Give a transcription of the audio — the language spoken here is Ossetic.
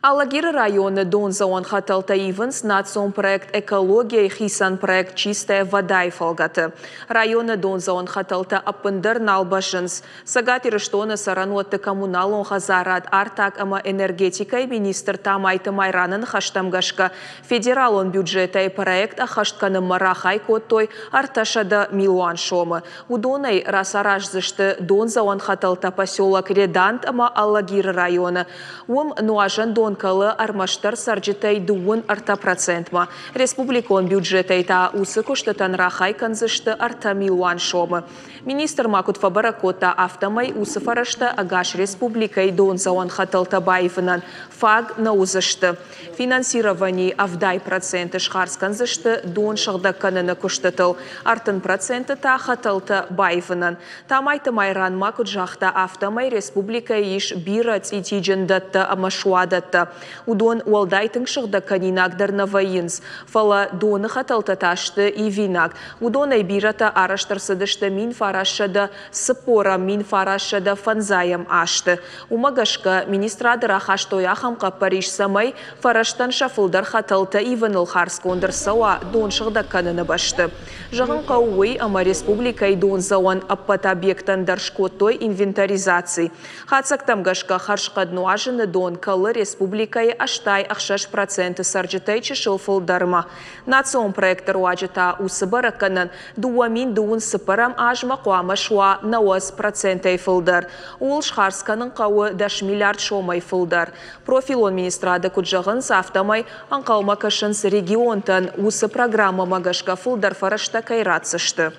Алагиры районы дондзӕуӕн хӕтӕлтӕ ивынц национ проект «Экология-йы хицӕн проект «Чистая вода»-йы фӕлгӕты. Районы дондзӕуӕн хӕтӕлтӕ ӕппындӕр нал бӕззынц. Цӕгат Ирыстоны цӕрӕнуӕтты коммуналон хӕдзарад, артаг ӕмӕ энергетикӕйы министр Тамайты Майраны ныхӕстӕм гӕсгӕ, федералон бюджетӕй проект ӕххӕст кӕнынмӕ рахай кодтой 300 милуан сомы. Уыдонӕй рацараздзысты дондзӕуӕн хӕтӕлтӕ поселок Редант ӕмӕ Алагиры районы. Уым нуазӕн дон кӕлы ӕрмӕстдӕр цӕрджытӕй 33 процентмӕ. Республикон бюджетӕй та уыцы куыстытӕн рахай кӕндзысты 3 милуан сомы. Министр ма куыд фӕбӕрӕг кодта, афтӕмӕй уыцы фӕрӕзтӕ ӕгас республикӕйы дондзӕуӕн хӕтӕлтӕ баивынӕн фаг нӕ уыдзысты. Финансированийы 70 проценты схардз кӕндзысты дон сыгъдӕг кӕныны куыстытыл, 30 проценты та хӕтӕлтӕ баивынӕн. Тамайты Майран ма куыд загъта, афтӕмӕй республикӕйы ис бирӕ цъитиджын дӕттӕ ӕмӕ суадӕттӕ. Уыдон уӕлдай тынг сыгъдӕг кӕнинаг дӕр нӕ вӕййынц, фӕлӕ доны хӕтӕлтӕ та сты ивинаг. Уыдонӕй бирӕтӕ арӕзт ӕрцыдысты 1940-ӕм, 1905 азты. Уымӕ гӕсгӕ министрады рахастой ахӕм хъӕппӕрис, цӕмӕй фӕрӕзтӕн сӕ фылдӕр хӕтӕлтӕ ивыныл хардзгонд ӕрцӕуа дон сыгъдӕг кӕныны бӕсты. Зӕгъын хъӕуы уый, ӕмӕ республикӕйы дондзӕуӕн ӕппӕт объекттӕн дӕр скодтой инвентаризаци. Хатдзӕгтӕм гӕсгӕ хӕрзхъӕд нуазыны дон кӕлы республикӕйы 86 проценты цӕрджытӕй чысыл фылдӕрмӕ. Национ проекты руаджы та уыцы бӕрӕггӕнӕн 2024 азмӕ хъуамӕ суа 90 процентӕй фылдӕр. Ууыл схардз кӕнын хъӕуы 10 миллиард сомӕй фылдӕр. Профилон министрады куыд зӕгъынц, афтӕмӕй ӕнхъӕлмӕ кӕсынц регионтӕн уыцы программӕмӕ гӕсгӕ фылдӕр фӕрӕзтӕ кӕй ратдзысты.